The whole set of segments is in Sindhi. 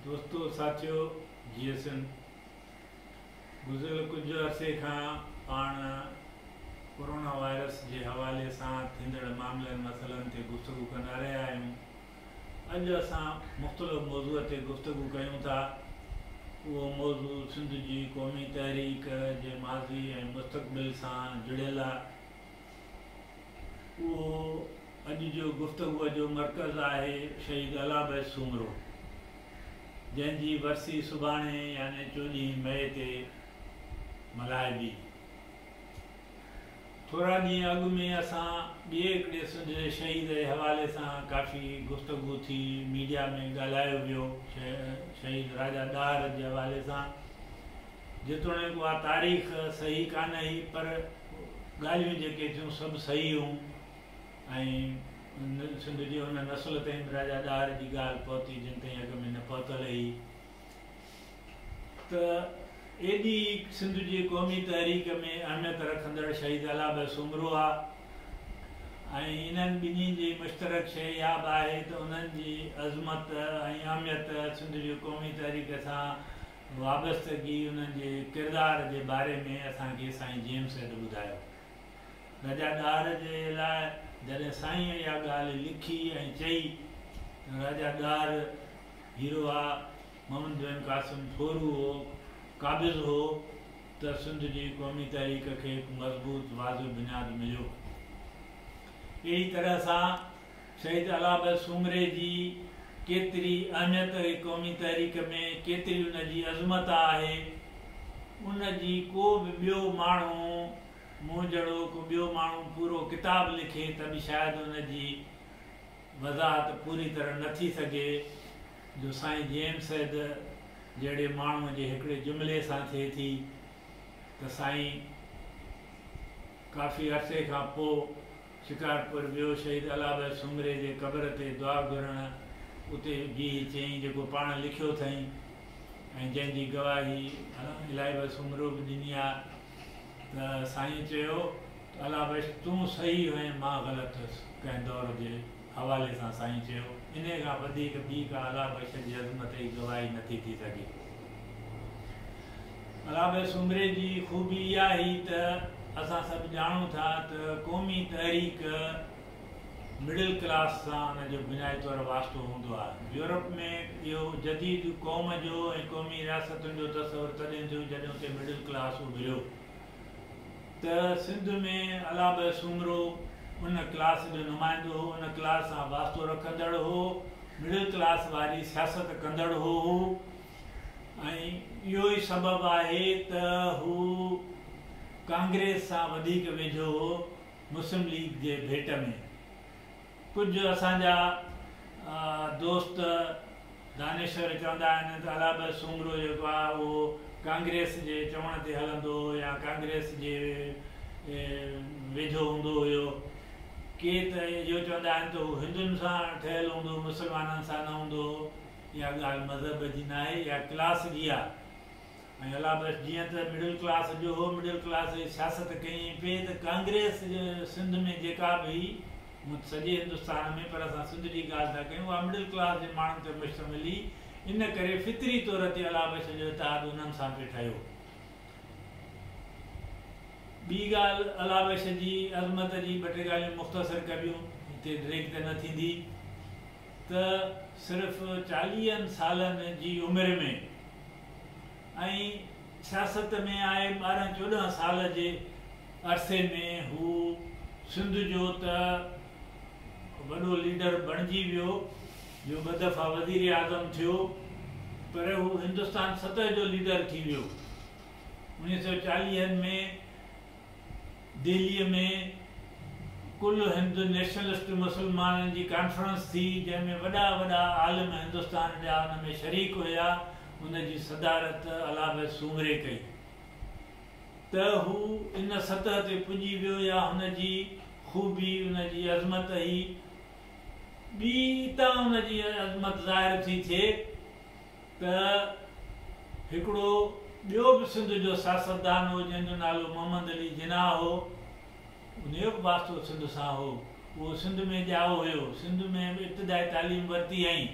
دوستو ساٿيو جيئي سنڌ گذريل ڪجهه عرصي کان پاڻ ڪورونا وائرس جي حوالي سان ٿيندڙ معاملن مسئلن تي گفتگو ڪندا رهيا آهيون اڄ اسان مختلف موضوع تي گفتگو ڪيون ٿا اهو موضوع سنڌ جي قومي تحريڪ جي ماضي ۽ مستقبل سان جڙيل آهي اهو اڄ جو گفتگوء جو مرڪز آهي شهيد الله بخش سومرو، جنهن جي ورسي سڀاڻي يعني چوڏهين مئي تي ملهائبي. ٿورا ڏينهن اڳ ۾ اسان ٻئي هڪڙي سنڌ جي شهيد جي حوالي سان ڪافي گفتگو ٿي، ميڊيا ۾ ڳالهايو ويو شهيد راجا ڏاهر جي حوالي سان. جيتوڻيڪ اها تاريخ صحيح ڪانه هئي پر ڳالهيون جيڪي ٿيون سڀ صحيح هيون ۽ سنڌ جي ان نسل تائين به راجا ڏاهر جي ڳالهه پهتي جن تائين اڳ ۾ نه پهتل هئي ته ايڏي سنڌ جي قومي تحريڪ ۾ اهميت رکندڙ شهيد الله بخش سومرو آ ۽ انهن ٻنهي جي مشترڪ شيء اها به آهي ته انهن جي عظمت ۽ اهميت سنڌ جي قومي تحريڪ سان وابستگي انهن جي ڪردار جي باري ۾ اسان کي سائين جي ايم سيد ٻڌايو. راجا ڏاهر جي لاء جڏهن سائينء اها ڳالهه لکي ۽ چئي ته راجا ڏاهر هيرو آ، محمد بن قاسم ڦورو هو، قابض هو ته سنڌ جي قومي تحريڪ کي هڪ مضبوط واضح بنياد مليو. اهڙي طرح سان شهيد الله بخش سومري جي ڪيتري اهميت هئي قومي تحريڪ ۾ ڪيتري ان جي عظمت آهي ان جي ڪو به ٻيو ماڻهو مون جهڙو ڪو ٻيو ماڻهو پورو ڪتاب لکي ته به شايد ان جي وضاحت پوري طرح نه ٿي سگهي جو سائين جي ايم سيد جهڙي ماڻهو جي هڪڙي جملي سان ٿئي ٿي ته سائين ڪافي عرصي کان پوء شڪارپور ويو شهيد الله بخش سومري جي قبر تي دعا گهرڻ اتي بيهي چيائين جيڪو پاڻ لکيو اٿائين ۽ جنهن جي گواهي الاهي بخش سومرو به ڏني آ ته سائين چيو ته الله بخش تون صحيح هئين مان غلط هيس ڪنهن دور جي حوالي سان سائين چيو انهي کان وڌيڪ ٻي ڪا الله بخش جي عظمت جي گواهي نٿي ٿي سگهي. الله بخش سومري جي خوبي اها هئي ته اسان سڀ ڄاڻون ٿا ته قومي تحريڪ مڊل ڪلاس سان ان جو بنيادي طور واسطو هوندو آهي. يورپ ۾ اهو جديد قوم جو ۽ قومي رياستن جو تصور تڏهن ٿيو جڏهن اتي مڊل ڪلاس اڀريو ته سنڌ ۾ الله بخش سومرو ان ڪلاس جو نمائندو هو، ان ڪلاس سان واسطو رکندڙ هو، مڊل ڪلاس واري سياست ڪندڙ هو هو. ۽ اهو ئي سبب آهي ته هو ڪانگريس سان وڌيڪ ويجهو هو مسلم ليگ جي ڀيٽ ۾. ڪجهه اسان جا دوست دانشور چوندا آهن ته الله بخش سومرو جيڪو آهي اهو ڪانگريس جي چوڻ تي هلندو هو يا ڪانگريس جي ويجهو هوندو هيو. ڪي ته اهو چوندا آهن ته هو هندن سان ٺهيل هوندو هو مسلمانن سان نه هوندو هو. اها ڳالهه مذهب جي ناهي، اها ڪلاس جي آهي ۽ الله بخش جيئن ته مڊل ڪلاس جو هو، مڊل ڪلاس جي سياست ڪيائين پئي ته ڪانگريس سنڌ ۾ جيڪا به هئي، هونء ته سڄي هندستان ۾ پر اسان سنڌ جي ڳالهه ٿا ڪيون، اها مڊل ڪلاس جي ماڻهن تي مشتمل هئي، ان ڪري فطري طور تي الله بخش جو اتحاد انهن سان پئي ٺهيو. ٻي ڳالهه الله بخش جي عظمت جي ٻه ٽي ڳالهيون مختصر ڪبيون، هتي ڊيگهه ته نه ٿيندي. ته صرف چاليهن سالن جي عمر ۾ ۽ سياست ۾ آئي 12 14 سال جي عرصي ۾ هو سنڌ جو ته وڏو ليڊر بڻجي ويو جو ٻه دفعا وزير اعظم ٿيو پر هو هندستان سطح جو ليڊر ٿي ويو. 1940 ۾ دهليء ۾ ڪل هند نيشنلسٽ مسلمانن جي ڪانفرنس ٿي، جنهن ۾ وڏا وڏا عالم هندستان جا ان ۾ شريڪ هيا، ان جي صدارت الله بخش سومري ڪئي ته هو ان سطح تي پڄي ويو يا هن جي خوبي ان جي عظمت هئي. ٻي اتان ان جي عظمت ظاهر ٿي ٿئي. ته هڪڙو ٻيو به سنڌ جو سياستدان هو جنهن جو نالو محمد علي جناح هو، انهيء جو به واسطو سنڌ سان هو، اهو سنڌ ۾ ڄائو هيو، سنڌ ۾ به ابتدائي تعليم ورتي هئائين.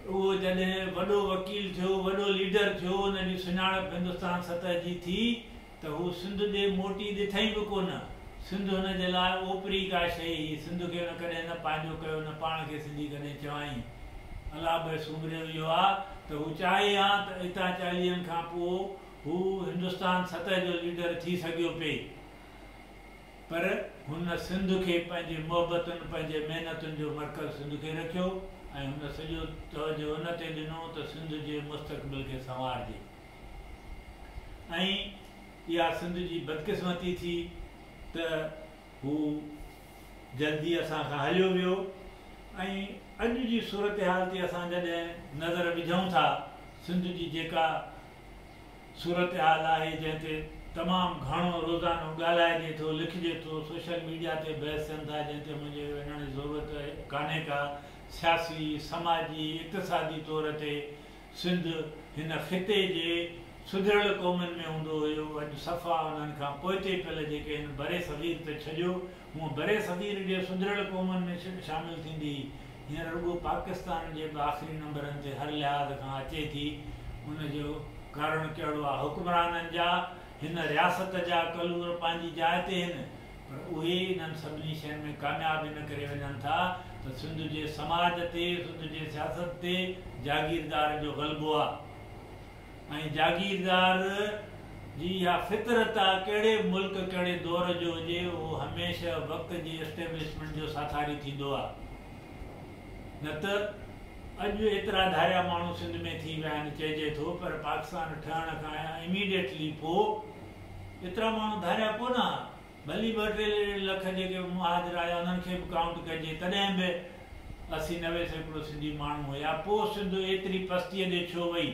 اهو جڏهن وڏو وڪيل ٿيو، وڏو ليڊر ٿيو، ان جي سڃاڻپ هندستان سطح جي ٿي ته هو سنڌ ڏي موٽي ڏٺئي به ڪونه. سنڌ هن جي لاء اوپري ڪا شيء هئي. سنڌ کي هن ڪڏهن نه پنهنجو ڪيو، نه پاڻ کي سنڌي ڪڏهن چوائين. الله بخش سومري اهو آ ته هو چاهي ها ته اتان 40ن کان پوء هو هندستان سطح جو ليڊر ٿي سگهيو پئي. پر هن سنڌ کي پنهنجي محبتن، پنهنجي محنتن جو مرڪز سنڌ کي رکيو ۽ هن سڄو توجه ان تي ڏنو ته سنڌ جي مستقبل کي سنوارجي ۽ اها سنڌ جي بدقسمتي ٿي ته هو جلدي اسان کان هليو ويو ۽ اڄ جي صورتحال تي اسان جڏهن نظر وجهون ٿا، سنڌ جي جيڪا صورتحال آهي جنهن تي تمام گهڻو روزانو ڳالهائجي ٿو، لکجي ٿو، سوشل ميڊيا تي بحث ٿين ٿا جنهن تي منهنجي وڃڻ جي ضرورت ڪانهي ڪا، سياسي، سماجي، اقتصادي طور تي سنڌ هن خطي جي سڌريل قومن ۾ هوندو هيو، اڄ صفا انهن کان پوئتي پيل جيڪي هن برصغير ته ڇڏيو، هونء برصغير جي سڌريل قومن ۾ شامل ٿيندي هئي، هينئر رڳو پاڪستان جي به آخري نمبرن تي هر لحاظ کان اچي ٿي، ان جو ڪارڻ ڪهڙو آ؟ حڪمرانن جا، هن رياست جا ڪلور پنهنجي جاء تي هن، پر اهي انهن سڀني شين ۾ ڪامياب ان ڪري وڃن ٿا ته سنڌ جي سماج تي، سنڌ جي سياست تي جاگيردار جو غلبو آ. ۽ جاگيردار جي اها فطرت آ، ڪهڙي به ملڪ ڪهڙي دور جو هجي اهو هميشه وقت جي اسٽيبلشمينٽ جو ساٿاري ٿيندو آ. نه ته اڄ ايترا ڌاريا ماڻهو سنڌ ۾ ٿي ويا آهن چئجي ٿو پر پاڪستان ٺهڻ کان اميڊيٽلي پو ايترا ماڻهو ڌاريا ڪونه ها. ڀلي ٻه ٽي لک جيڪي مهاجر آيا انهن کي به ڪائونٽ ڪجي تڏهن به 80 90% سنڌي ماڻهو هيا. پوء سنڌ ايتري پستيء ڏي ڇو وئي؟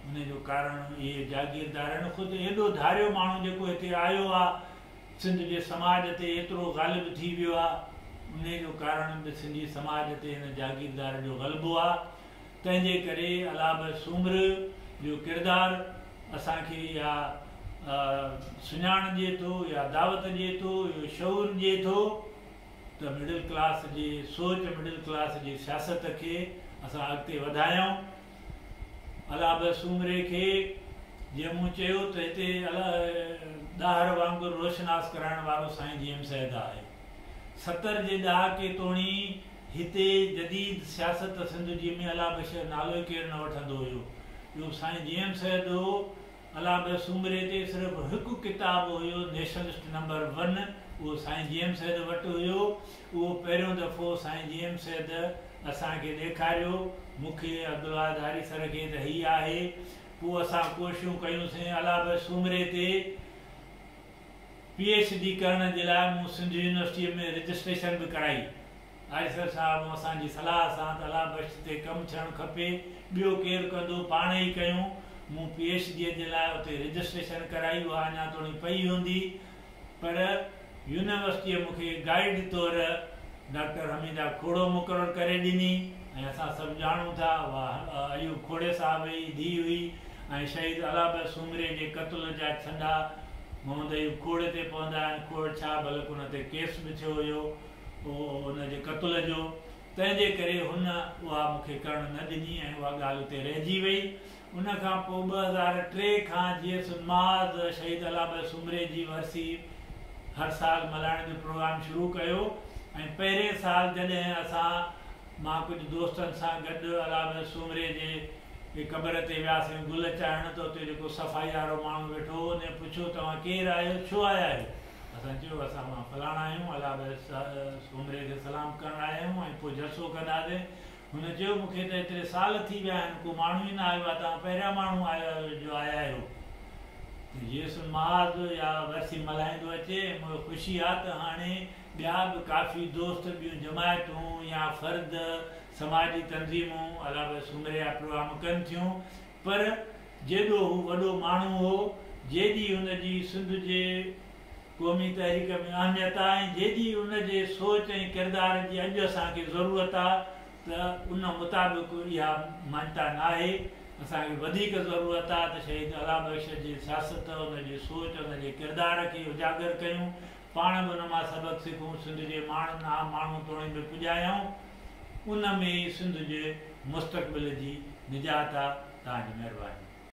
ان جو ڪارڻ اهي جاگيردار آهن. خود ايڏو ڌاريو ماڻهو جيڪو هتي آيو آ سنڌ جي سماج تي ايترو غالب ٿي ويو آ انهي جو ڪارڻ به سنڌي سماج تي هن جاگيردار جو غلبو آ. تنهن جي ڪري الله بخش سومري جو ڪردار اسان کي اها سڃاڻ ڏئي ٿو، اها دعوت ڏئي ٿو، اهو شعور ڏئي ٿو ته مڊل ڪلاس جي سوچ، مڊل ڪلاس جي سياست کي اسان اڳتي وڌايون. الله بخش سومري کي جيئن مون چيو ته هتي ڏاهر وانگر روشناس ڪرائڻ وارو سائين جي ايم سيد آهي. 70 جي ڏهاڪي توڻي هتي جديد سياست سنڌ جي ۾ الله بخش جو نالو ئي ڪير نه وٺندو هيو. اهو سائين جي ايم سيد هو. الله بخش سومري تي صرف هڪ ڪتاب هيو نيشنلسٽ نمبر ون اهو سائين جي ايم سيد وٽ هيو. اهو پهريون دفعو سائين جي ايم سيد اسان کي ڏيکاريو، مون کي، عبدالواحد آريسر کي ته هي آهي. پوء اسان ڪوششون ڪيون سين الله بخش سومري تي. پي ايڇ ڊي ڪرڻ جي لاء مون سنڌ يونيورسٽيء ۾ رجسٽريشن به ڪرائي. آريسر صاحب اسان جي صلاح سان ته الله بخش تي ڪم ٿيڻ کپي، ٻيو ڪير ڪندو، پاڻ ئي ڪيون. مون پي ايڇ ڊيء جي لاء اتي رجسٽريشن ڪرائي، اها اڃا توڻي پئي هوندي، پر يونيورسٽيء مون کي گائيڊ طور ڊاڪٽر حميده کوڙو مقرر ڪري ڏني ۽ اسان سڀ ڄاڻون ٿا اها ايوب کوڙي صاحب جي ڌيء هئي ۽ شهيد الله بخش سومري جي قتل جا ڇنڊا محمد ايوب کوڙي تي پوندا آهن، کوڙ ڇا بلڪ ان تي ڪيس به ٿيو هيو ان جي قتل جو، تنهن جي ڪري هن اها مون کي ڪرڻ نه ڏني ۽ اها ڳالهه اتي رهجي وئي. ان کان پوء 2003 کان جيئي سنڌ محاذ شهيد الله بخش سومري جي ورسي هر سال ملهائڻ جو پروگرام شروع ڪيو ۽ پهرين سال جڏهن اسان مان ڪجهه دوستن سان گڏ الله بخش سومري جي قبر تي وياسين گل چاڙهڻ ته اتي جيڪو صفائي وارو ماڻهو ويٺو هو انهي پڇيو توهان ڪير آهيو ڇو آيا آهيو اسان چيو اسان فلاڻا آهيون الله بخش سومري کي سلام ڪرڻ آيا آهيون ۽ پوء جلسو ڪنداسين هن چيو مون کي ته ايتري سال ٿي ويا آهن ڪو ماڻهو ئي نه آيو آهي توهان پهريان ماڻهو آيا آهيو جو آيا آهيو ته جيئي سنڌ محاذ اها ورسي ملهائيندو اچي ۽ مون کي خوشي آهي ته هاڻي ٻيا به ڪافي دوست ٻيون جماعتون يا فرد سماجي تنظيمون الله بخش سومري جا پروگرام ڪن ٿيون پر جيڏو هو وڏو ماڻهو هو جيڏي هن جي سنڌ جي قومي تحريڪ ۾ اهميت آ ۽ جيڏي ان جي سوچ ۽ ڪردار جي اڄ اسان کي ضرورت آ ته ان مطابق اها مڃتا ناهي. اسان کي وڌيڪ ضرورت آ ته شهيد الله بخش جي سياست، ان جي سوچ، ان جي ڪردار کي اجاگر ڪيون، پاڻ به ان مان سبق سکون، سنڌ جي ماڻهن، عام ماڻهو توڻي به پڄايون، ان ۾ ئي سنڌ جي مستقبل جي نجات آ. توهان جي مهرباني.